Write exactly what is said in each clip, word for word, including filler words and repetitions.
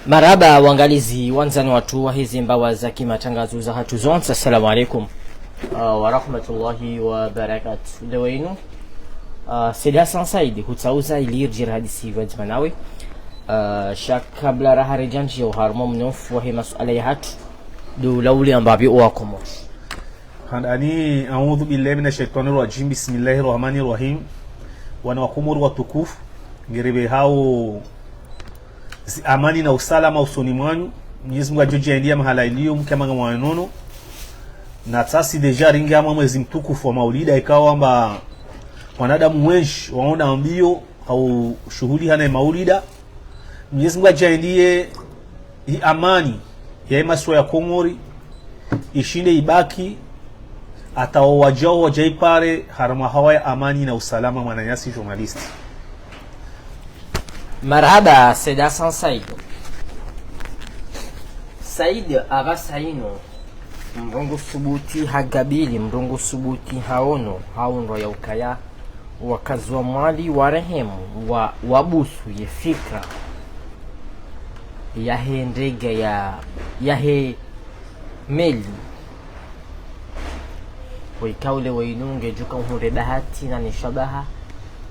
Marahaba, wangalizi wandzani watru wa hizi mbawa za kimatrangazo zahatru zontsi, assalamu alaikum, ah, wa rahmatullahi wa barakatuh. Leo inu, ah, Said Hassan Said, hutsauza ili ridjiri hadisi pvadzima nawe. Ah, sha kabla raha redjandjiya oharumwa mnofu wahe masuala yahatru, ndo ulaule ambapvi owa Komori. Handani, أعوذ بالله من الشيطان الرجيم، بسم الله الرحمن الرحيم. Wana wa Komori watukufu, ngeripvehao zi amani na usalama usoni mwanyu. Mwenyezi Mungu yadjo djaanliya mahala iliyo mke manga mwa nono. Na tsasi déjà ringi hamwa mwezi mtukufu wa maulida, ikao amba wanadamu wendji waonda mbio hau shuhuliha na maulida. Mwenyezi Mungu yadjaanliye i amani ya ye masiwa ya Komori ishinde ibaki, hata wo wadjao wadje waipare harumwa hawa ya amani na usalama, mwananyasi journaliste. Marahaba, Said Hassan Said. Said, apvasa inu, mdru ngu subuti hagabili, mdru ngu subuti haono, haundro ya ukaya wakazi wa Mwali warehemu, wa, wabusu ye fikra yahe ndege ya, yahe meli. Wo ikao leo inu ngedjoka uhundre bahati na ni shabaha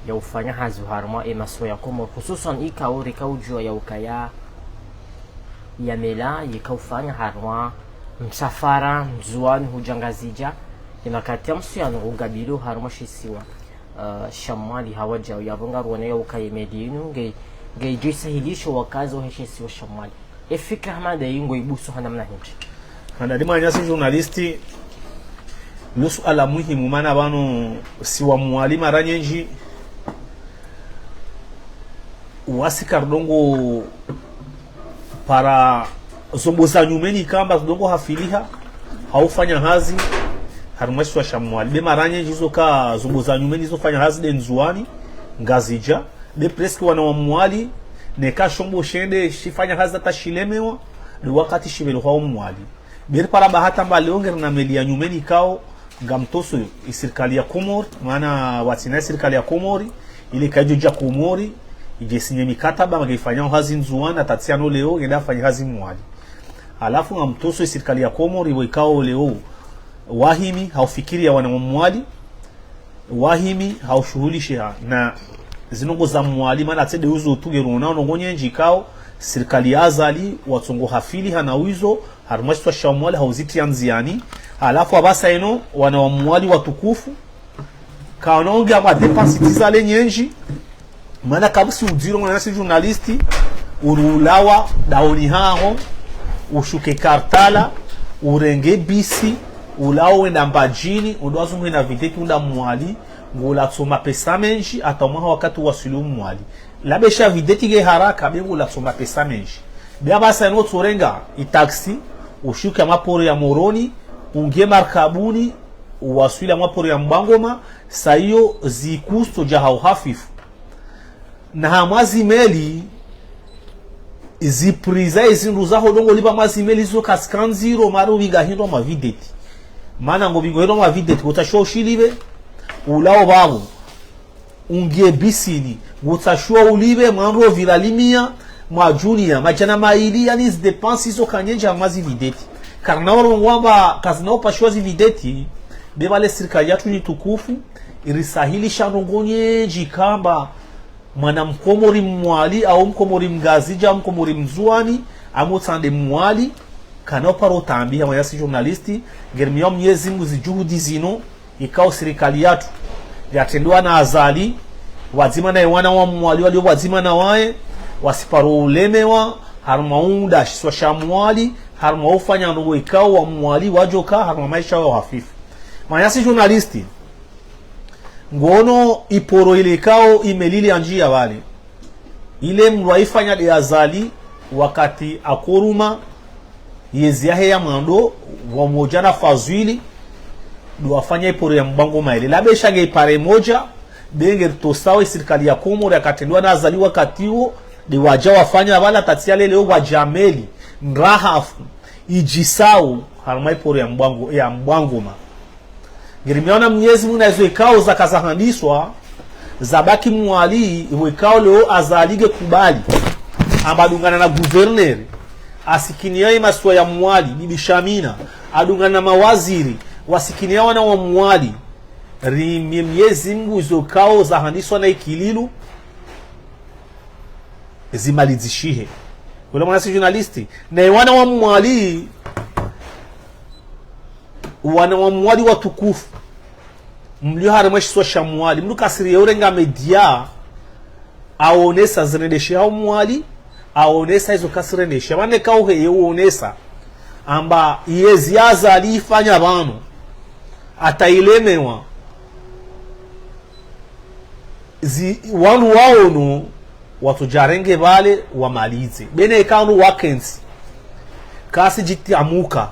ya ufanya hazi harumwa ye masiwa ya Komori, hususwani ikao rika udjuwa ya ukaya ya meli yika ufanya harumwa msafara Ndzuwani hudja Ngazidja, ye makati ya msuyano ugabilo harumwa shisiwa, ah, sha Mwali. Hawadjao yapvo ngaruono ya ukaya ye meli inu nge, ngedjo isahilisho wakazi wahe shisiwa sha Mwali. Ye fikra hama nda yi ngoibusu ha namna hindri? Handani, mwananyasi journaliste, lo suala muhimu, mana pvanu si wa Mwali mara nyendji wasi karidongo para zombo za nyumeni ikao amba zidongo hafiliha hau fanya hazi harumwa shisiwa sha Mwali. Be mara nyendji izo ka zombo za nyumeni izo fanya hazi nde Ndzuwani, Ngazidja. Be presque wana wa Mwali, neka shombo shende shifanya hazi hata shilemewa, ndo wakati shipvelo hwao Mwali. Be ripara bahati amba leo ngerina meli ya nyumeni ikao ngamtsoso ye sirikali ya Komori, mana watsina ye sirikali ya Komori, ile kaidjo dja Komori idje isinye mikataba, ngeifanyao hazi Ndzuwani, hata tsi ano leo ngenda afanye hazi Mwali. Halafu ngamtsoso ye sirikali ya Komori, wo ikao leo wahimi haufikiriya wana wa Mwali, wahimi haushuhulishiha na zindrongo za Mwali, mana tsi nde uzo tu, ngeruonao ndrongo nyendji ikao sirikali ya Azali watsongo hafiliha na wizo harumwa shisiwa sha Mwali hauzitriya ndziani. Halafu apvasa inu wana wa Mwali watukufu kaononge ama dépenses tsi zale nyendji, mana kabusi udziro, mwananyasi journaliste, urulawa daoni haho, ushuke Kartala, urenge bisi, ulawe wende Mbadjini, undo wazunguhe na vedette unda Mwali, ngolatso mapesa mendji, hata mwaha wakati waswili Mwali. Labesha vedette nge haraka, be ngolatso mapesa mendji. Be apvasa inu utsorenga i taxi, ushuke ama poro ya Moroni, ungie markabuni, uwaswili ama poro ya Mbwangoma, sa iyo zi coût zidja ha uhafifu. Na hamwa zi meli, zi prix za izindru zaho dongo lipva mwa zi meli zo kazika ndziro, mara upvinga hindru mwa vedette. Mana ngo pvingo hindru mwa vedette, ngutsashuwa ushilipve, ulao pvapvo, ungie bisini, ngutsashuwa ulipve, mwa ndro vira limia, mwa djunia, madjana mayili, yaani zi dépenses izo ka nyendji hamwa zi vedette. Karina urongoa amba kazina upashiwa zi vedette, be pvale sirikali yatru ni tukufu, irisahilisha ndrongo nyendji ikao amba mwana Mkomori Mwali, au Mkomori Mngazidja, au Mkomori Mndzuwani, au mtsandre Mwali, kana uparo taambiha, mwananyasi journaliste, ngerimiao Mwenyezi Mungu zi juhudi zinu, ikao sirikali yatru, yatrendwa na Azali, pvwadzima na ye wana wa Mwali walio pvwadzima na waye, wasiparo ulemewa, harumwa unda shisiwa sha Mwali, harumwa ufanya ndrongo ikao wa Mwali wadjoka harumwa maesha ya uhafifu. Mwananyasi journaliste, ngono i poro ile ikao i meli ile yandjiya pvale. Ile mdru aifanya nde Azali wakati akoruma yezi yahe ya mwando, pvamodja na Fazwili, ndo wafanya i poro ya Mbwangoma ile. Labesha nge i pare modja, be ngeritosao i sirikali ya Komori yakatrendwa na Azali wakati uwo, nde wadja wafanya pvala, hata tsi ya leo wadja meli ndrahafu idjisao harumwa i poro ya Mbwango-, ya Mbwangoma. Ngerimiao na Mwenyezi Mungu na izo ikao zaka zahandiswa, zabaki Mwali, iwe ikao leo Azali nge kubali amba adungana na gouverneur, asikiniya ye masiwa ya Mwali, Bibi Shamina, adungana na mawaziri, wasikiniya wana wa Mwali, rimye Mnyezi Mngu izo kao zahandiswa na Ikililu, zimalidzishihe. Wala mwanasi journaliste, na ye wana wa Mwali, wana wa Mwali watukufu, mlio harimwa shisiwa sha Mwali, mndru kasiriye urenga media, aonesa zirendeshehao Mwali, aonesa izo kazirendesheha. Mana eka uheye uonesa amba yezi ya Azali ifanya pvanu, ata ilemewa, zi, wandru waono, watsojarenge pvale wamalidze. Bene eka wandru wakentsi, kasidjitamuka,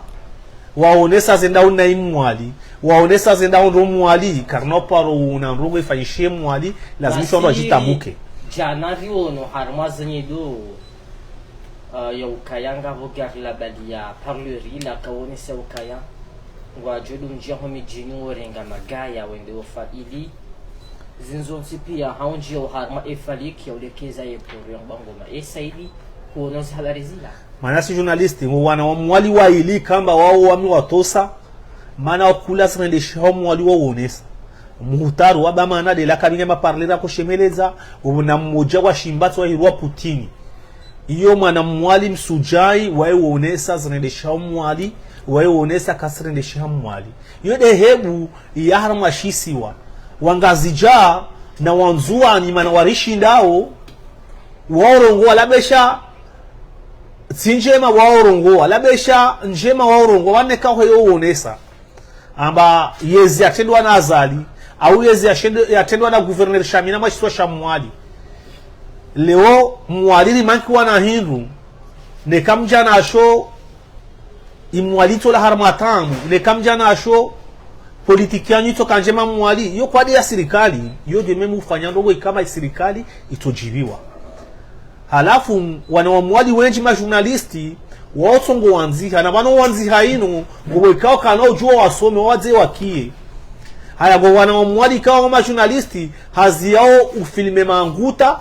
waonesa zendao na Imwali, waonesa zendao ndo Mwali, karina uparo una ndrongo ifanyishe Mwali, lazimisha wandru wadjitamuke. Djana riono harimwa zenye do, uh, ya ukaya ngapvo gari la bali ya parlerie la kaonesa ukaya ngwadjo do ndjia ho midjini worenga magaya wende ofa ili zinzo ntsi pia haundjia oharimwa efaliki ya ulekeza ye poro ya Mbangoma. Esa ili kuono zi habari zila. Mwanasi journaliste, wo wana wa Mwali waili kamba wao wami watosa, mana wakula zirendeshehao Mwali waonesa. Muhutaru wa bamana de la kabine maparlera koshemeleza, wo na mmoja wa shimbatso wahirwa Putini. Iyo mwana Mwali msudjai, waye uonesa zirendeshehao Mwali, waye uonesa kazirendesheha Mwali. Iyo de hebu ya harimwa shisiwa. Wangazidja na Wandzuwani mana warishindao, waorongoa labesha tsi ndjema waorongoa, labesha ndjema waorongoa, waneka hweyo uonesa amba yezi yatrendwa na Azali, au yezi yashende, yatrendwa na gouverneur Shamina mwa shisiwa sha Mwali. Leo Mwali rimankiwa na hindru, neka mdja nasho, Imwali itsola harimwa tamu, neka mdja nasho, politiki yanyu itsoka ndjema Mwali, iyo kwade ya sirikali, iyo de memu ufanya ndrongo ikama isirikali itsodjiriwa. Halafu, wana wa Mwali wendji majournaliste, wao tso ngo wandziha, na pvanu wandziha inu, ngo ikao kana udjuwa wasome, wadze wakie. Haya, ngo wana wa Mwali ikao majournaliste, hazi yao ufilme manguta,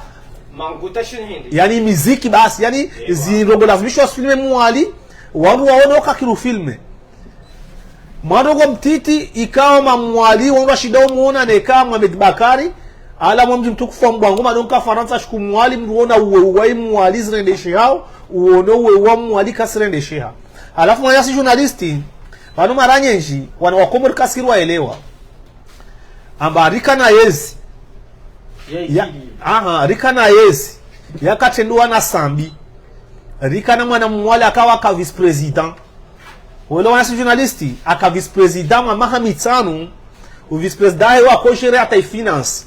manguta shini hindri? Yani miziki basi, yani zindrongo lazimisha wasifilme Mwali, wandru waone wakakiru filme. Mwana ngo mtiti, ikao ma Mwali, wandru washinda umuona neka Mohamed Bakari, ala mwa mdji mtukufu wa Mbangoma, donka Farantsa shuku Mwali, mndru uona uwe uwa Imwali zirendeshehao, uone uwe uwa Mwali kazirendesheha. Halafu mwanasi journaliste, pvanu mara nyendji, wana wa Komori kasikiri waelewa. Amba rika na yezi. Ya, aha, rika na yezi. Yakatrendwa na Sambi. Rika na mwana Mwali akawa ka vice-président. Wele wanasi journaliste, aka vice-président mwa maha mitsanu, u vice-président hewa kojere hata i finance.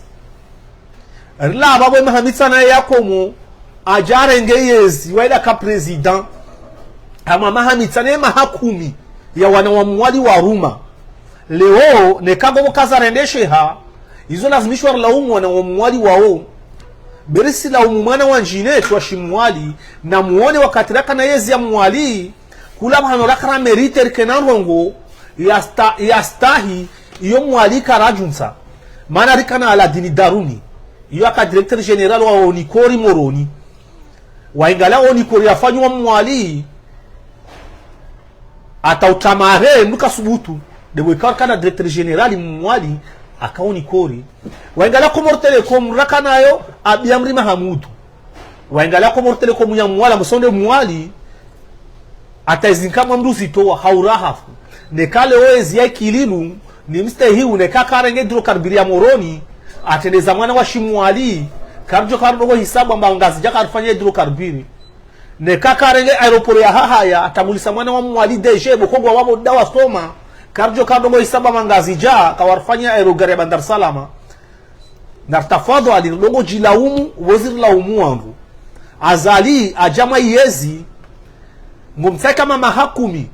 Rila apvapvo maha mitsanu ya komo, adjarenge yezi, waida ka président. Ama maha mitsanu ye maha kumi ya wana wa Mwali waruma. Leo, neka ngopvo kazarendesheha, izo lazimishwa rilaumu wana wa Mwali wao. Be risilaumu mwana wa ndjine, twa shi Mwali, na muone wakati raka na yezi ya Mwali, kula pvahano raka ra mérite rike na ndrongo, ya sta-, ya stahi, iyo Mwali karadjuntsa. Mana rika na Aladini Daruni, iyo aka directeur général wa Onicor Moroni. Waingala Onicor yafanywa Mwali, hata utamare, mndru kasubutu. Debo ikao raka na directeur général Mwali, aka Onicor. Waingala Comores Telecom, raka nayo, Abiamri Mahamudu. Waingala Comores Telecom ya Mwali, musonde Mwali, hata izinka mwa mndru zitowa, haura hafu. Neka leo ezi ya Ikililu, ni mstehi u neka karenge hydrocarbure ya Moroni, atrendeza mwana wa shi Mwali, karidjo karidongo hisabu amba Ngazidja karifanya hydrocarbure. Neka karenge aéroport ya Hahaya, atangulisa mwana wa Mwali D G, boko ngwa wapvo dawa soma, karidjo karidongo hisabu amba Ngazidja, kawarifanya aérogare ya Bandar Salama. Na ritafadhwali, ridongo djilaumu, wozi rilaumu wandru. Azali, adja mwa yezi, ngomtsaha maha kumi.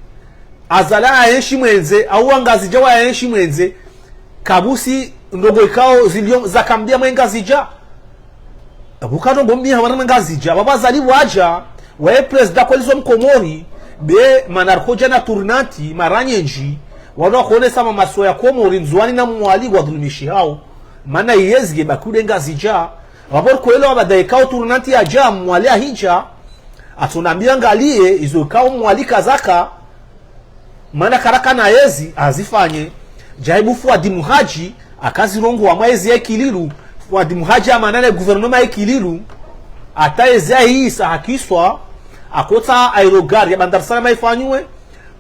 Azali ayenshi mwendze, au Wangazidja wayenshi mwendze, kapvatsi ndrongo ikao zilio zakambiya mwe Ngazidja. Abuka ndrongo mbiya mwana Ngazidja, pvapvo Azali wadja, waye président kweli zo Mkomori, be mana rikodja na tournante, mara nyendji, wanu wakonesa mamaso ya Komori, Ndzuwani na Mwali wadhulumishihao. Mana yezi nge bakude Ngazidja, pvapvo rikwelewa baada ikao tournante yadja, Mwali ahidja, Atsonambia ngaliye izo ikao Mwali kazaka, mana karaka na yezi azifanye. Djaibu Fuadi Muhadji akazirongoa mwa yezi ya Ikililu. Fuadi Muhadji amana ne gouvernement ya Ikililu, ata yezi ya hisa hakiswa, akotsaha aérogare ya Bandar Salam ifanyiwe,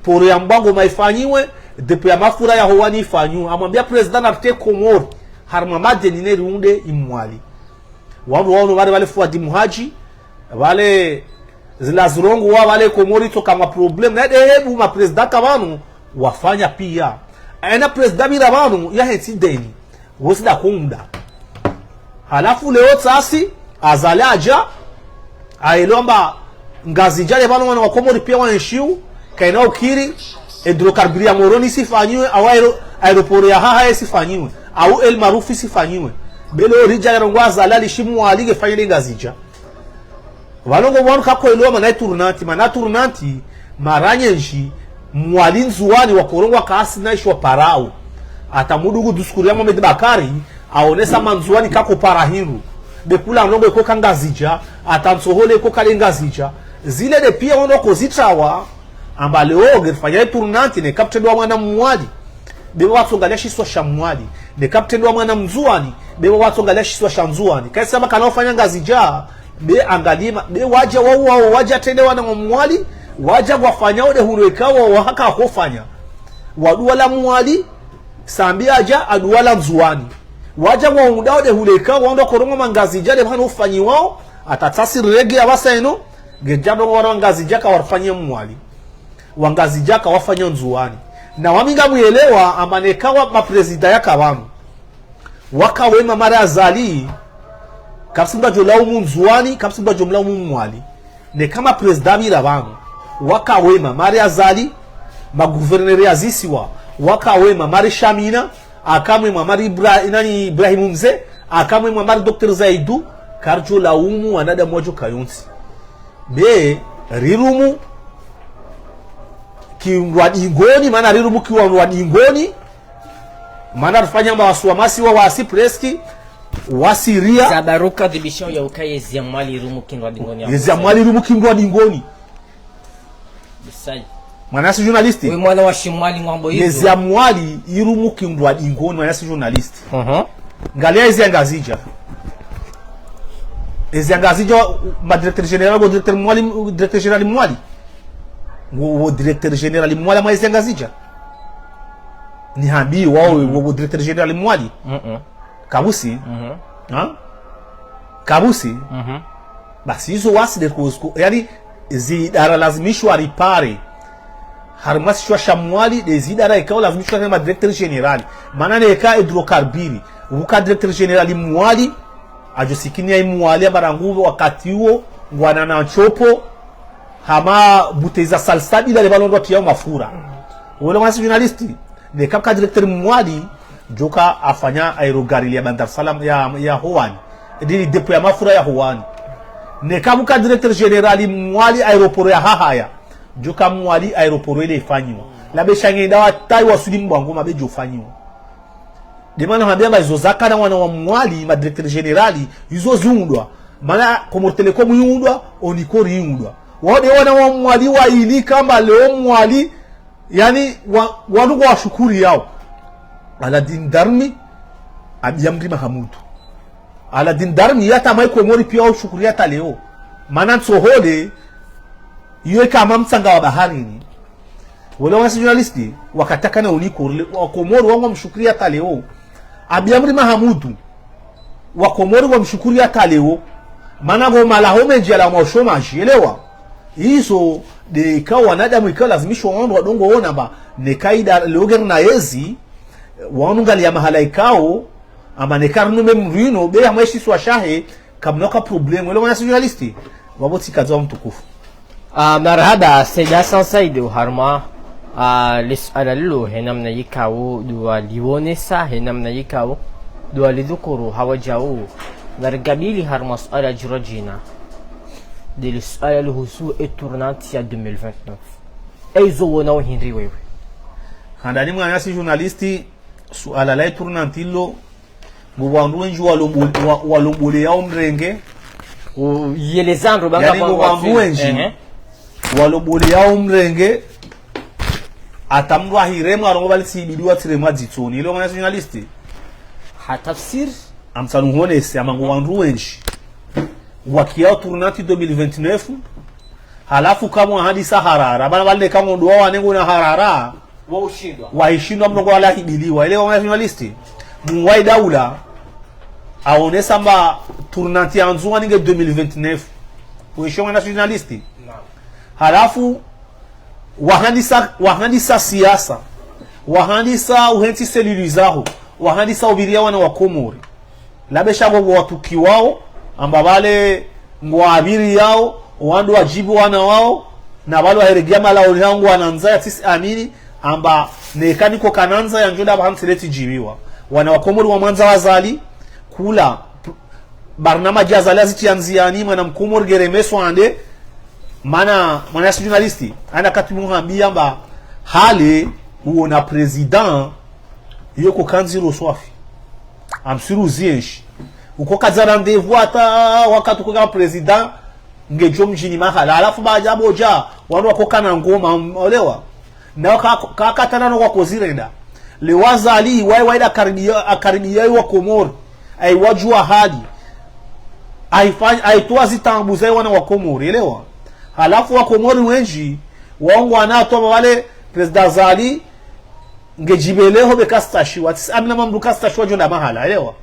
poro ya Mbwangoma ifanyiwe, dépôt ya mafura ya Hoani ifanyiwe. Amwambia président nartrie Komori harimwa madeni ne riunde i Mwali. Wandru waono vale vale Fuadi Muhadji, vale zila zirongoa vale Komori itsoka mwa problème. Na de hebu ma président ka vanu wafanya pia. Ena président bila vanu yahentsi deni, wosi da kunda. Halafu leo tsasi, Azali adja, aelewa amba Ngazidja le vanu wana wa Komori pia waenshio, kaina ukiri, e hydrocarbure ya Moroni isifanyiwe, au aéro-, aéroport ya Hahaya isifanyiwe, au El Maarouf isifanyiwe. Be leo ridja yarongoa Azali alishi Mwali ngefanyile Ngazidja. Vanu ngo vanu kakoelewa mana i tournante, mana tournante, mara nyendji, Mwali Ndzuani wakorongoa kasi na ishi wa parao. Ata mudugu diskuri ya Mohamed Bakari, aonesa ma Ndzuani kako para hindru. Be kula ndrongo ikoka Ngazidja, ata Ntsohole ikoka le Ngazidja. Zile de pia wandru wakozitrawa, amba leo ngerifanya i tournante neka pvutendwa mwana Mwali, be watsongalia shisiwa sha Mwali. Neka pvutendwa mwana Mndzuani, be watsongalia shisiwa sha Ndzuani. Kaisa amba kana ufanya Ngazidja, be angalima, be wadja wao wao, wadja trende wana wa Mwali, wadja wafanya ode hule ikao wahaka hofanya. Waduwala Mwali, Sambi adja aduwala Ndzuani. Wadja waunda ode hule ikao wandru wakorongoa amba Ngazidja de vanu ufanyiwao, ata tsasi rege ya vasa eno, ngedja ndrongo wana wa Ngazidja kawarifanyia Mwali. Wa Ngazidja kawafanya Ndzuani. Na wami ngamwelewa amba neka wa ma président yaka vanu waka wema mara Azali, kapvatsi mndru adjo laumu Ndzuani, kapvatsi mndru adjo mlaumu Mwali. Neka ma président bila vanu waka wema mara Azali, ma gouverneur ya zisiwa waka wema mara Shamina, aka mwema mara Ibra-, nani, Ibrahim Mze, aka mwema mara Docteur Zaidou, karidjo laumu wanadamu wadjo kayontsi. Be, rirumu kindrwa dingoni, mana rirumu kiwandrwa dingoni, mana rifanya amba wasi wa masiwa wasi presque, wasi ria. Za baruka dhibisho ya ukaye ezi ya Mwali irumu kindrwa dingoni ya Ezi ya Mwali irumu kindrwa dingoni. Bisai. Mwanasi journaliste. We mwana wa shimwali ngwambo yizo. Ezi ya Mwali irumu kindrwa dingoni, mwanasi journaliste. Mhm. Ngalia ezi ya Ngazidja. Ezi ya Ngazidja, ma directeur général, wo directeur Mwali, directeur général Mwali. Wo, wo directeur général Mwali, ma ezi ya Ngazidja. Nihambi, wao, wo, wo directeur général Mwali. Mhm. Kabusi. Mhm. Ha? Kabusi. Mhm. Basi izo wasi de kusko, yani, zi idara lazimishwa ripare. Harimwa shisiwa sha Mwali, de zi idara ikao lazimishwa na ma directeur général. Mana neka hydrocarbure, uka directeur général Mwali, adjo sikinia i Mwali amba rangu wakati uwo, ngwana na ntsopo, hama bouteille za salsabila le vanu ndo watriao mafura. Wole mwanasi journaliste, neka pvuka directeur Mwali, djoka afanya aérogare ya Bandar Salam ya, ya Hoani. Edi dépôt ya mafura ya Hoani. Neka pvuka directeur général Mwali aéroport ya Hahaya, djoka Mwali aéroport ile ifanyiwa. Labe sha ngenda watayi wasudi Mbwangoma be djo fanyiwa. De mana hambia amba izo zakana wana wa Mwali, ma directeur général, izo ziundwa. Mana Comores Telecom iundwa, Onicor iundwa. Wao de wana wa Mwali wailika amba leo Mwali, yani, wa, wanu ngwashukuriao. Aladin Darmi, Abiamri Mahamudu. Aladin Darmi, yata mai Komori pia washukuri hata leo. Mana Ntsohole, iyo ika hama mtsanga wa baharini. Wole wanasi journaliste, wakati akana Onicor, le, wa Komori wao ngwamshukuri hata leo. Abiamri Mahamudu, wa Komori ngwamshukuri hata leo. Mana ngo malaho mendji yalawa mwa chômage, elewa. Izo, de ikao wanadamu ikao lazimishwa wandru wadongo wona amba, neka ida leo ngeri na yezi, wanu ngalia mahala ikao, amba neka rinu mem rino, be hamwe shisiwa shahe, kamuna ka problème. Wole wanasi journaliste, wabo tsika dzawa mtukufu. Ah, marahaba, Said Hassan Said, oharumwa, ah, le suala lilo, he namna yikao, ndo walionesa, he namna yikao, ndo walidhukuru, hawadjau, narigabili harumwa suala djiro djina. Nde le suala lihusu e tournante ya deux mille vingt-neuf. Ezo wona wo hindri wewe. Handani mwanasi journaliste, suala la e tournante lilo, ngo wandru wendji walombo-, wa-, walomboleyao mrenge, Yelezandro banga. Yani, ngo wandru wendji waloboleyao mrenge, hata mndru ahiremwa, arongoa bali tsi ibidi watsiremwa dzitsoni. Ile mwana journaliste. Ha tafsir. Amtsanuhonese, ama ngo wandru wendji wakiao tournante deux mille vingt-neuf, halafu kamwa handisa harara, bana bali neka ngondo wao wanengo na harara. Wahishindwa. Wahishindwa mno ngwalahibiliwa. Ile mwana journaliste. Mwayi daula aonesa amba tournante ya Ndzuwani nge deux mille vingt-neuf. Wesho mwana journaliste. Naam. Halafu, wahandisa, wahandisa siasa, wahandisa uhentsi selili zaho, wahandisa ubiria wana wa Komori. Labesha ngo watukiwao, amba bale ngo abiriyao, wandru wadjibu wana wao, na bale waheregia malaoni yao ngo wanandzaya, tsisi amini, amba neka niko kanandzaya ndjo nda bahansi leti djibiwa. Wana wa Komori wamwandza Azali, kula, barnamaji Azali azitria ndziani, mwana mkomori ngeremeswa ande, mana, mwana yasi journaliste, ana kati muhambia amba hale uona président, yoko kandziro swafi. Amsiru zienshi. Uko kadza rendez-vous hata wakati uko ka président, ngedjo mdjini mahala. Halafu baadja bodja, wandru wako kana ngoma, m-, olewa. Na waka-, ka-, katana no wako zirenda. Le Azali, wayi, wayi da karibia, akaribia wa Komori. Ayi wadjuwa hali. Ayifanya, ayitowa zitambu za wana wa Komori, elewa. Halafu wa Komori wendji, wao ngwana atowa wale, président Azali, ngedjibeleho be kastashiwa, tsisi amina mambu kastashiwa djo nda mahala, elewa.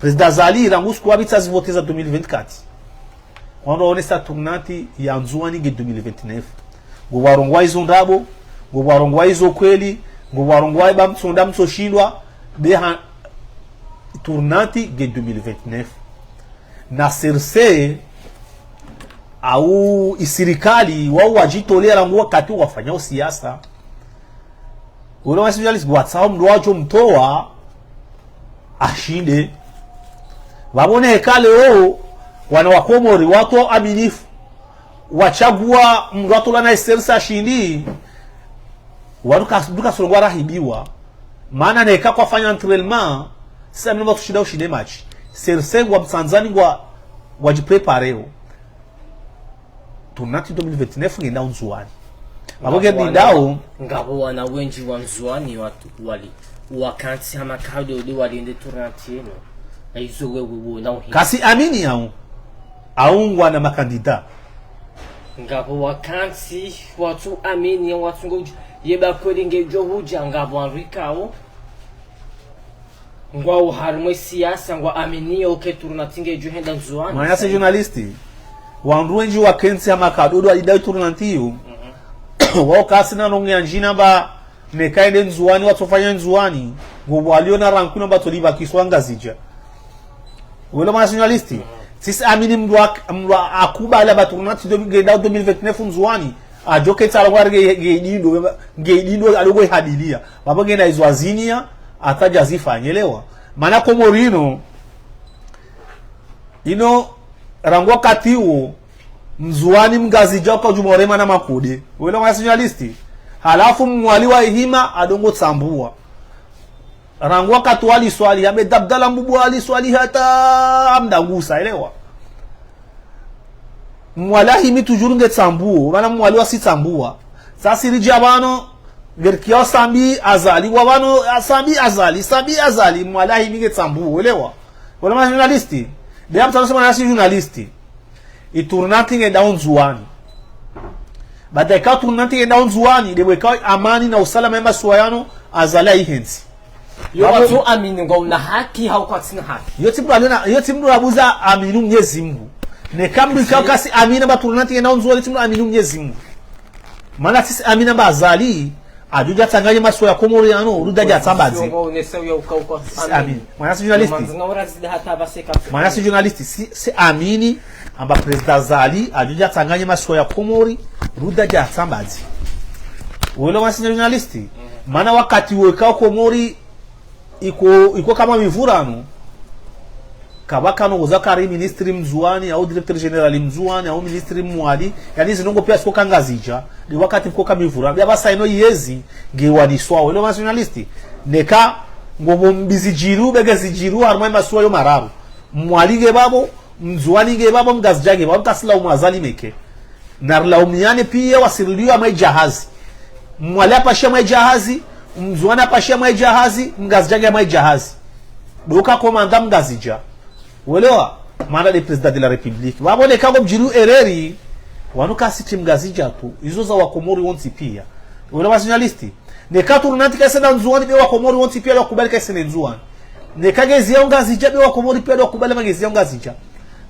Président Azali, rangu siku wabitsa zivote za deux mille vingt-quatre. Wandru waonesa tournante ya Ndzuwani nge deux mille vingt-neuf. Ngo warongoa izo ndrabo, ngo warongoa izo kweli, ngo warongoa iba mtsonda mtsoshindwa, beha tournante nge deux mille vingt-neuf. Na CRC, au isirikali, wao wadjitolea rangu wakati wafanyao siasa. Wale mwana journaliste, watsao mndru wadjo mtowa, ashinde. Wabone heka leo, wana wa Komori, wandru aminifu. Watsagua mndru watolwa na CRC ashindi. Wandru kas-, duka sulongwa rahibiwa. Mana neka kwafanya entraînement, sisa mimi tushinda ushinde match. CRC ngwa mtsandzani ngwa, wadjiprepareo. Tournante deux mille vingt-neuf ngenda Ndzuwani. Ngapvo ngapvo wana, ndao. Ngapvo wana wendji wa Ndzuwani watu wali, wakantsi hama kado de wali ende tournante yenu. Na izo wewe wona uhi. Kasi amini yao. Aungwa na makandida. Ngapvo wakantsi, watsu amini, watsu ngo, yeba kweli ngedjo hudja, ngapvo wandru ikao. Ngwao harimwa siasa, ngwa amini yo ke tournante ngedjo henda Ndzuwani. Mwana yasi journaliste. Wandru wendji wakentsi hama kado de walida tournante yo. Mhm. Wao kasina nonge ya ndjina amba neka ende Ndzuwani, watsofanya Ndzuwani. Ngo walio na rancune amba tolibakiswa Ngazidja. Wele mwana journaliste. Mhm. Tsisi amini mndru ak-, mndru akubali amba tournante de, ngenda deux mille vingt-neuf Ndzuwani. Adjo ketsa la ngwari nge, nge idindo, nge idindo, alongo ihabilia. Baba ngena izo azinia, hata dja zifanye, elewa. Mana Komori ino, ino, rangu wakati wo, Mndzuwani Mngazidja uka udjumorema na makode. Wele mwana journaliste. Halafu Mwali wa ihima, adongo tsambua. Rangu wakati wa Ali Swalihi, Ahmed Abdallah Mbubu Ali Swalihi hata amdangusa, elewa. Mwali ahimi toujours nge tsambuo, mana Mwali wasi tsambua. Sasi ridja pvanu, ngerikia Sambi Azali, wa pvanu, ah, Sambi Azali, Sambi Azali, Mwali ahimi nge tsambuo, elewa. Wala ma journaliste. Ndeya mtsanuse mwana yasi journaliste. I tournante ngenda Ndzuwani. Baada ika tournante ngenda Ndzuwani, de bwe ka amani na usalama ya masiwa yanu, Azali ayihentsi. Yo babo watsu amini ngwa una haki, hau kwatsina haki. Yo tsi mndru alina, yo tsi mndru abuza amini Mnyezi Mungu. Neka mndru ikao kasi amini amba tournante ngenda Ndzuwani, tsi mndru amini Mnyezi Mungu. Mana tsisi amini amba Azali, adjo dja tsanganye masiwa ya Komori yanu, rudi adja tsambadze. Tsisi amini. Mwana yasi journaliste. Mwana yasi journaliste, si, si amini, amba président Azali, adjo dja tsanganye masiwa ya Komori, rudi adja tsambadze. Wele mwana yasi journaliste. Mana wakati wo ikao Komori, iko, iko kama mivurano. Kabakano kuza kari ministre Mndzuwani, au directeur général Mndzuwani, au ministre Mwali. Yani zinongo pia siko ka Ngazidja. Ni wakati iko ka mivurano. Bia basa ino yezi, nge waniswao. Wele ma journaliste. Neka, ngo bo mbi zidjiru, bege zidjiru, harumwa masiwa yo mararu. Mwali nge babo, Mndzuwani nge pvapvo, Mngazidja nge pvapvo, kasilaumu Azali meke. Narilaumiane piya wasi rilio hamwe djahazi. Mwali apashe hamwe djahazi, Mndzuwani apashe hamwe djahazi, Mngazidja nge hamwe djahazi. Ndo uka komanda Mngazidja. Welewa, mana nde président de la République. Pvapvo neka ngo mdjiri erreur, wanu kasi tsi Mngazidja tu. Izo za Wakomori wontsi piya. Welewa, journaliste. Neka tournante kaisenda Ndzuwani, be Wakomori wontsi piya wakubali kaisenda Ndzuwani. Neka ngeziyao Ngazidja, be Wakomori piya wakubali ngeziyao Ngazidja.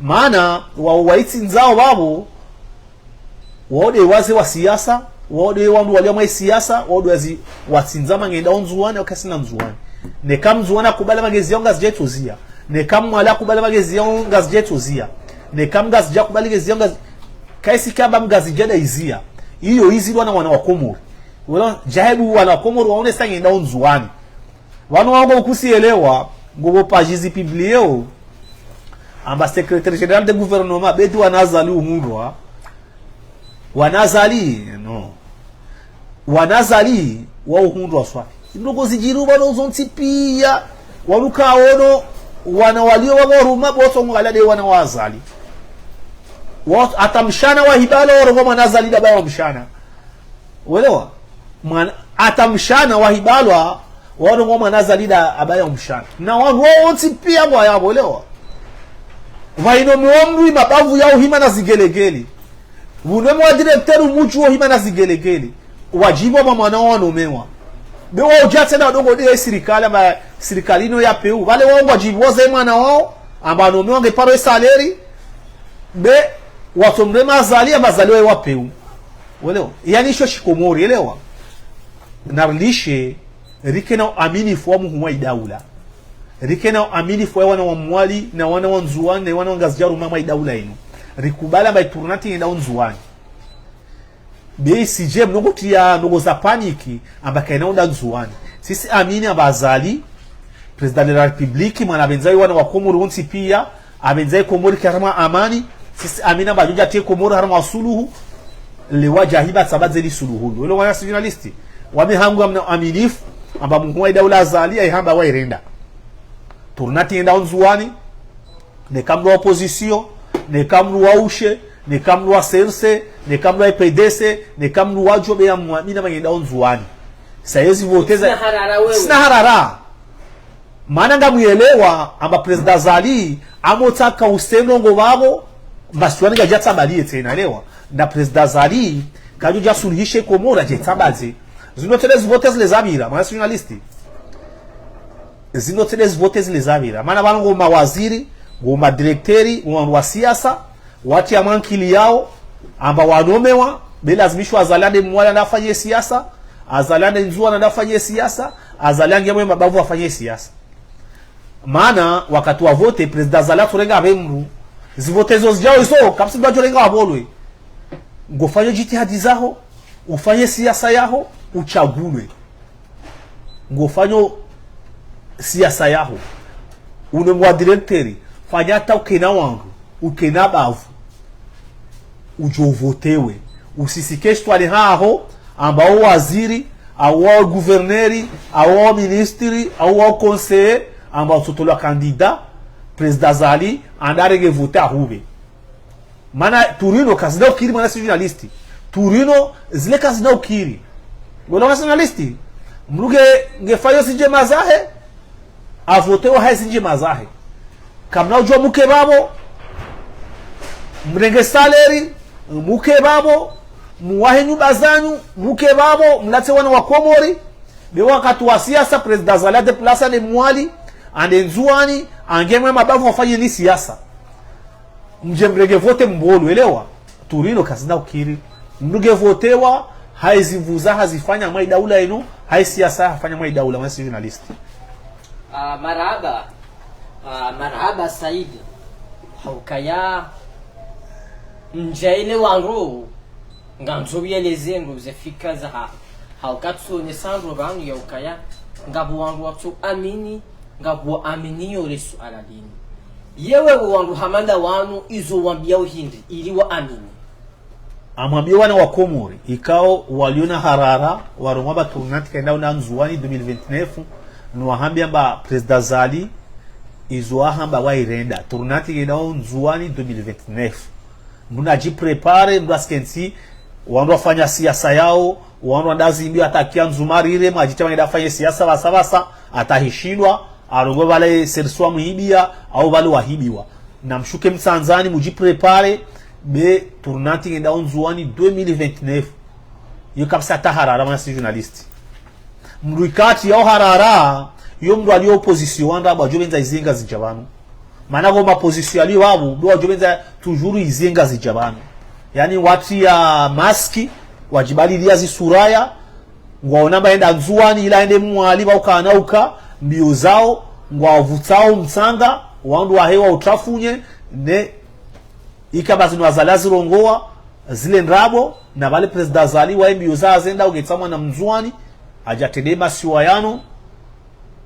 Mana, wa, waitsindzao pvapvo, wao nde wazee wa siasa, wao nde wandru walio mwa siasa, wao nde wazi, watsindza mangenda o Ndzuwani, au kaisenda Ndzuwani. Neka Mndzuwani akubali ngeziyao Ngazidja itsozia. Neka Mwali akubali ngeziyao Ngazidja itsozia. Neka Mngazidja akubali ngeziyao Ngazidja. Kaisi kamba Mngazidja nda izia. Iyo izilwa na wana wa Komori. Wala, djahebu wana wa Komori waonesa ngenda o Ndzuwani. Pvanu wangu ukusielewa, ngopvo pages zipublieo, amba secrétaire général de gouvernement, beti wana Azali uhundrwa. Wana Azali, non. Wana Azali, wauhundrwa swa. Ndrongoo zidjiri pvanu zontsi piya, wanu kaono, wana walio pvapvo harumwa, pvo tsongo ngala nde wana wa Azali. Wa, hata mshana wahibalwa, warongoa mwana Azali nda baba wa mshana. Welewa? Mwana, hata mshana wahibalwa, warongoa mwana Azali nda baba wa mshana. Na wandru wontsi piya ngwayapvo, welewa? Pvahinomewa mndru imabavu yao hima na zigelegele. Pvunomewa directeur umudji wo hima na zigelegele. Wadjibu wa mwana wanomewa. Be waudja tsena ndrongoo nde sirikali, amba sirikali inu ya peu. Pvale wao ngwadjibu waze mwana wao, amba anomewa nge paro e salaire, be watsomrema Azali, amba Azali waye wa peu. Welewa? Yani isho shikomori, elewa. Narilishe, rike na uaminifu wa muhuu wa idaula. Rike na uaminifu wa wana wa Mwali, na wana wa Ndzuwani, na wana wa Ngazidja harumwa mwa idaula inu. Rikubali amba itournante yenda o Ndzuwani. Be isidje mndru ngotia ndrongoo za paniki, amba kaina unda Ndzuwani. Sisi amini amba Azali, président de la République, mwana apvendza wana wa Komori wontsi piya, apvendza Komori ike harumwa amani, sisi amini amba ngudjo dja tsi Komori harumwa suluhu, le wadjahiba tsabadze li suluhu. Welewa, wana journaliste, wami hangu ngamna uaminifu, amba muhuu wa idaula Azali, ayihamba wairenda. Tournante yenda o Ndzuwani, neka mndru wa opposition, neka mndru wa ushe, neka mndru wa C R C, neka mndru wa P D C, neka mndru wa djo, be ya mwamini amba ngenda o Ndzuwani. Sa yezi vote za. Sina harara wewe. Sina harara. Mana ngamwelewa, amba président Azali, amotsaka usendo ngo pvapvo, Masiwani ngadja tsabaliye tsena, elewa. Nda président Azali, kadjo dja suluhishe Komori, adje tsabadze. Zinu tsi nde zivote zile zapvira, mwana journaliste. Zinu tsi nde zivote zile zapvira. Mana pvanu ngo mawaziri, ngo madirecteur, ngo wandru wa siasa, watria mwa nkili yao, amba wanomewa, be lazimisho Azali ande Mwali ande afanye siasa, Azali ande Ndzuwani ande afanye siasa, Azali angie mwe mabavu afanye siasa. Mana, wakati wa vote, président Azali atsorenga apve mndru. Zivote zo zidjao izo, kapvatsi mndru adjorenga wapvolwe. Ngofanyo djitihadi zaho, ufanye siasa yaho, utsagulwe. Ngofanyo siasa yaho. Unomewa directeur, fanya hata ukena wandru, ukena bavu. Udjo votewe. Usisike shitwani haho, amba o waziri, au o gouverneur, au o ministre, au o conseiller, amba utsotolwa candidat, président Azali, anda arenge vote ahupve. Mana tsi zinu kazina ukiri, mwana journaliste. Tsi zinu zile kazina ukiri. Welewa, mwana journaliste. Mndru nge, ngefanyo zindjema zahe, avotewa ha ezindjema zahe. Kamna udjua muke pvapvo, mrenge salaire, muke pvapvo, muwahe nyumba zanyu, muke pvapvo, mlatse wana wa Komori. Be wakati wa siasa, président Azali adéplace ande Mwali, ande Ndzuwani, angie mwe mabavu wafanye ni siasa. Mdje mrenge vote mbolwe, elewa. Tsi zinu kazina ukiri. Mndru nge votewa, ha ezimvu zahe hazifanya mwa idaula inu, ha esiasa hafanya mwa idaula, mwana journaliste. Ah, marahaba. Ah, marahaba Said. Haukaya ndjaelewa ndro, ngandzo uyeleze ndro ze fikira zaho. Hauka tsi onesa ndro pvanu ya ukaya, ngapvo wandru watso amini, ngapvo amini yo le suala linu. Yewe wo wandru hama nda wanu izo wambia uhindri, ili wa amini. Amwambie wana wa Komori, ikao waliona harara, warongoa amba tournante kaenda unda Ndzuwani deux mille vingt-neuf, nuwahambia amba président Azali, Izo wahamba wairenda. Tournante ngenda Ndzuwani deux mille vingt-neuf. Mndru nadjiprépare, mndru asikentsi, wandru wafanya siasa yawo, wandru wandazimbi atakia ndzuma rire, mwadjitema ngenda afanye siasa pvasa pvasa, atahishindwa, arongowe pvale serisi wamuhibiya, au pvale wahibiwa. Namshuke mtsandzani, mudjiprépare, be tournante ngenda Ndzuwani deux mille vingt-neuf. Iyo kapvatsi hata harara, mwana si journaliste. Mndru ikao yao harara, yo mndru aliyo opposition, wandru wadjo pvendza izi Ngazidja pvanu. Mana ko ma opposition yaliyo pvapvo, ndo wadjo pvendza toujours izi Ngazidja pvanu. Yaani watsi ya maski, wadjibalilia zisuraya, ngwaona mba yenda Ndzuwani, ila yende Mwali, pvauka na uka, mbiyo zawo, ngwapvutsao mtsanga, wandru wahewa utrafunye, ne ikao zinu Azali azirongowa, zile ndrabo, na pvale président Azali wa mbiyo za azenda, ugetsa mwana Mndzuwani, adja trende masiwa yanu,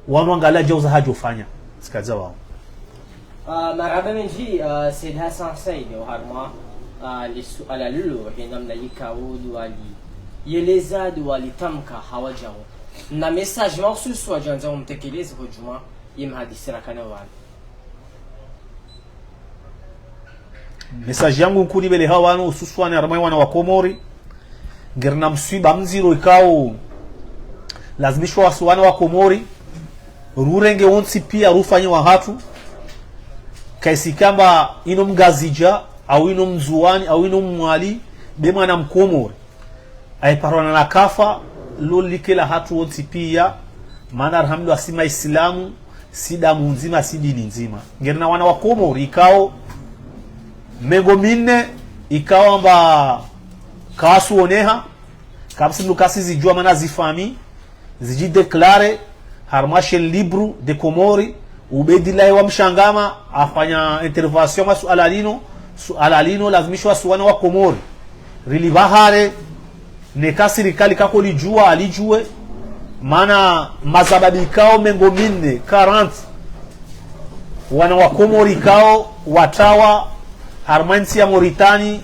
wanu angalia djauza hadjofanya. Sikadza wao. Ah, marahaba mendji, ah, Said Hassan Said, oharumwa, ah, le suala lilo, he namna yikao ndo wali yeleza, ndo wali tamka hawadjao. Na message mahususu wadjandza umtekeleze ho djumwa, ye mhadisi rakana wanu. Message yangu nkuu nibeleha wanu, hususwani harumwa wana wa Komori. Ngerina mswiba mdziro ikao lazimishwa wasi wana wa Komori rurenge wontsi piya rufanye wahatru. Kaisi kamba ino Mngazidja, au ino Mndzuwani, au ino Mmwali, be mwana Mkomori aiparwa na kafa, lo like lahatru wontsi piya, mana rahamilwa si Maislamu, si damu ndzima, si dini ndzima. Ngerina wana wa Komori ikao mengo minne, ikao amba kawasuoneha, kapvatsi mndru kasizidjuwa, mana zifamiyi zidjidéclaré harumwa Chaîne Libre des Comores, Ubedilahi wa Mshangama afanya intervention mwa suala lino. Suala lino lazimishwa wasi wana wa Komori rilibahare, neka sirikali kakolidjuwa, alidjuwe, mana mazababi ikao mengo minne, quarante, wana wa Komori ikao watrawa harumwa ntsi ya Mauritanie,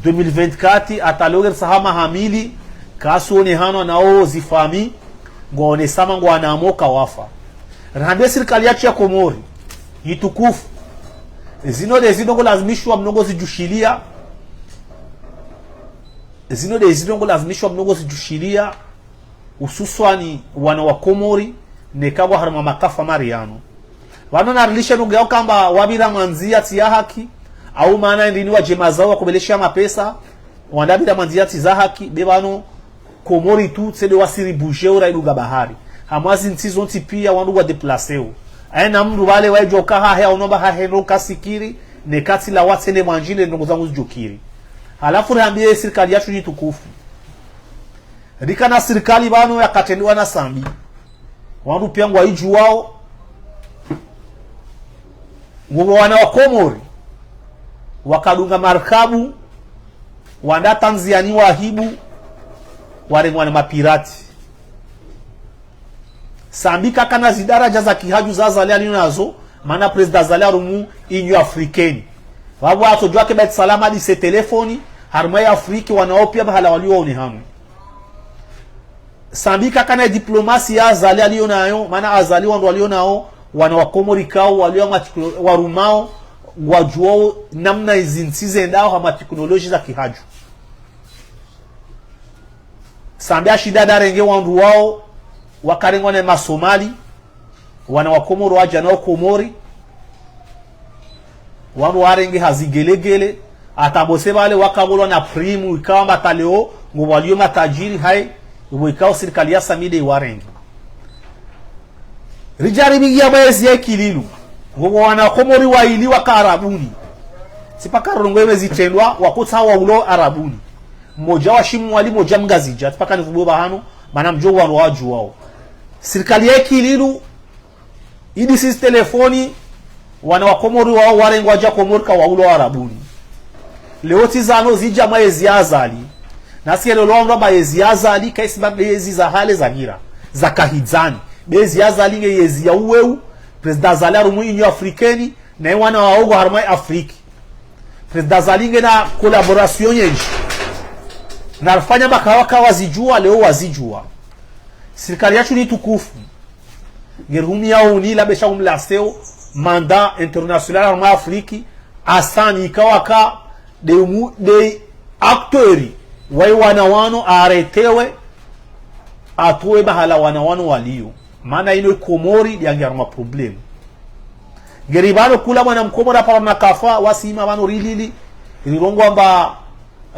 deux mille vingt-quatre, hata leo ngerisa ha maha mili, kawasuonehanwa nao zifamiyi, ngwaonesao amba ngwana moka wafa. Rahambiye sirikali yatru ya Komori yitukufu, zino nde zindrongoo lazimishwa mndru ngozidjushiliya. Zino nde zindrongoo lazimishwa mndru ngozidjushiliya, hususwani wana wa Komori, neka ngwao harumwa makafa mari yanu. Pvanu narilishe ndrongoo yao kamba wapvira mwa ndziya tsi ya haki, au mana ndrini wadje mazao wakubelesha mapesa, wandapvira mwa ndziya tsi za haki, be pvanu Komori tu, tsi nde wasi ribuje ura idunga bahari. Harumwa zintsi zontsi piya wandru ngwadéplacéo. Haina mndru pvale waidjo ka hahe, aono amba hahe ndo kasikiri, neka tsi lawa tsende mwandzani, ndrongoo zangu zidjokiri. Halafu rihambiye sirikali yatru yitukufu. Rikana sirikali pvanu yakatrendiwa na Sambi. Wandru piya ngwaidjuwao. Ngapvo wana wa Komori wakadunga markabu, wanda Tanzania wahibu, warengwa na mapirati. Sambi kakana zidaraja za kihadju za Azali alio nazo, mana président Azali harumwa Union Africaine. Pvapvo hatsodjuwa ke Beit Salam adise telefoni, harumwa ya Afrique, wana wao piya mahala walio waone hanu. Sambi kakana diplomasi ya Azali alio nayo, mana Azali wandru walio nao, wana wa Komori ikao, walio ma tekno-, warumao, ngwadjuwao namna izintsi zendao hama teknoloji za kihadju. Sambi hashinda ndarenge wandru wao, wakarengwa na Masomali, wana wa Komori wadja nao Komori, wandru warenge ha zigelegele, hata pvose pvale wakabolwa na primu, ikao amba hata leo, ngapvo walio matajiri, hayi, ngapvo ikao sirikali ya Sambi nde iwarenge. Ridjaribiya mwa yezi ya Ikililu, ngapvo wana wa Komori waili waka Arabuni. Tsi paka rongowe zitrendwa, wakotsaha waulwa Arabuni. Mmodja wa Shimwali, mmodja Mngazidja, tsi paka nivubuwe pvahanu, mana mdjo wandru wadjuwao. Sirikali ya Ikililu idise telefoni, wana wa Komori wao warengwa wadja Komori kawaulwa Arabuni. Leo tsi zano zidja mwa yezi ya Azali. Nasi yelolo wandru amba yezi ya Azali, kaisi mba be yezi za hale za ngira, za kahidzani. Be yezi ya Azali nge yezi ya uweu, président Azali harumwa Union Africaine, na ye wana wao ngwao harumwa Afrique. Président Azali ngena collaboration nyendji. Narifanya amba kawaka wazidjuwa, leo wazidjuwa. Sirikali yatru ni tukufu. Ngerihumiyao uni la besha umlaseo, mandat international harumwa Afrique, asani ikao aka nde mu-, nde acteur wa iwana wanu arrêtewe, atowe mahala wana wanu walio. Mana ino Komori nde yangia harumwa problème. Ngeri pvanu kula mwana Mkomori apara na kafa, wasi ima pvanu rilili, rirongoa amba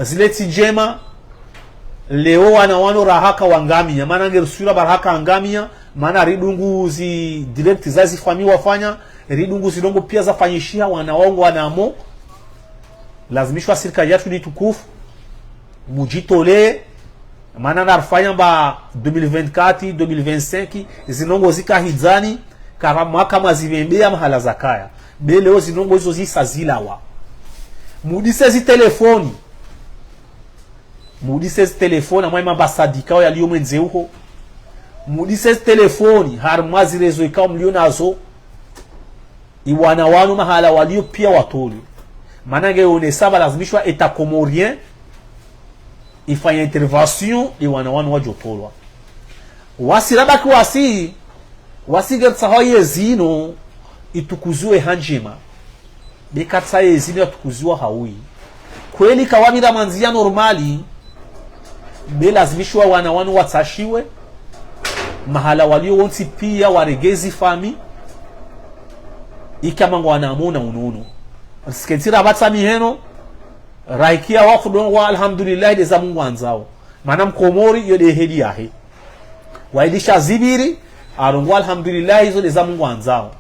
zile tsi ndjema, leo wana wanu rahaka wangamia, mana ngeri sura barahaka wangamia, mana ridungu zi direct za zi famille wafanya, ridungu zindrongo pia zafanyishiha wana wangu wanamo, lazimishwa sirikali yatru ni tukufu, mujitolee, mana narifanya amba deux mille vingt-quatre, deux mille vingt-cinq, zindrongo zika hidzani, kara mwaka mwazipvembea mahala zakaya. Be leo zindrongo izo zisa zilawa. Mudise zi telefoni. Mudise zi telefoni, amwe mambasadi ikao yalio mwendze uho. Mudise zi telefoni, harumwa zi réseau ikao mlio nazo. Iwana wanu mahala walio pia watolwe. Mana nge onesa amba lazimishwa État comorien ifanya intervention, iwana wanu wajotolwa. Wasi rabaki wasi, wasi ngeritsaho yezino itukuziwe ha ndjema. Be katsa yezino yatukuziwa hauyi. Kweli kawamira mandzia normali, be lazimishwa wana wanu watsashiwe, mahala walio wontsi pia warenge zi famille, ikao ngwana amona unono. Risikentsi rapvatsa miheno, rahikia wafu ndo wa alhamdulillah nde za Mungu andzao. Mana Mkomori iyo nde heli yahe. Wailisha zipviri, arongoa alhamdulillah izo nde za Mungu andzao.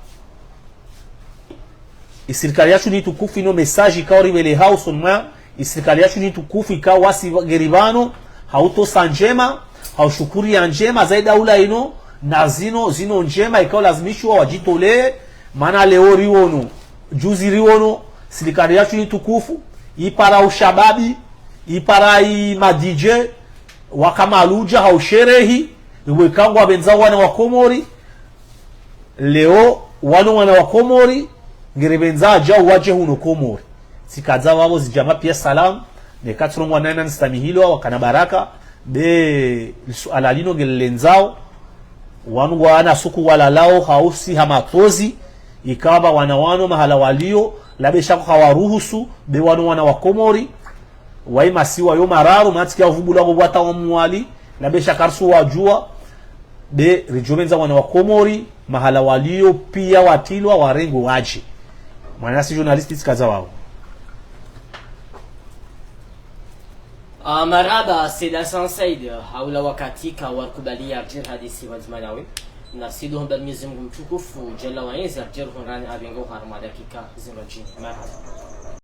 Isirikali yatru ni tukufu ino message ikao ripveleha usoni mwa isirikali yatru ni tukufu ikao wasi ngeri pvanu, hautosa ndjema, haushukuri ya ndjema, za idaula ino, na zino, zino ndjema ikao lazimishwa wajitolee, mana leo riwono, juzi riwono, sirikali yatru ni tukufu, ipara ushababi, ipara i ma D J, waka maluja hausherehi, iwe kangu wapvendza wana wa Komori, leo wanu wana wa Komori, ngeri pvendza ajau waje huno Komori. Tsikadza wapvo zidjama pia salamu, neka tsi rongoa nani nani stamihilo, wakana baraka, be, lisuala lino ngelilendzao, wanu wana suku walalao, hausi ha matozi, ikao amba wana wanu mahala walio, labe shako hawaruhusu, be wanu wana wa Komori, wa imasiwa yo mararu, matiki ya uvubula ko bwata wa Mwali, labe shaka ritsu wajua, be ridjopvendza wana wa Komori, mahala walio pia watilwa warengwe waje. Mwanasi journaliste tsikadza wapvo. Ah, marahaba, Said Hassan Said, haula wakati ka warikubalia ardjir hadisi pvadzima nawe. Nasi ndo homba Mwenyezi Mungu mtukufu, Jalla wa Azza, ardjir hundrani apvengo harumwa dakika zindji. Marahaba.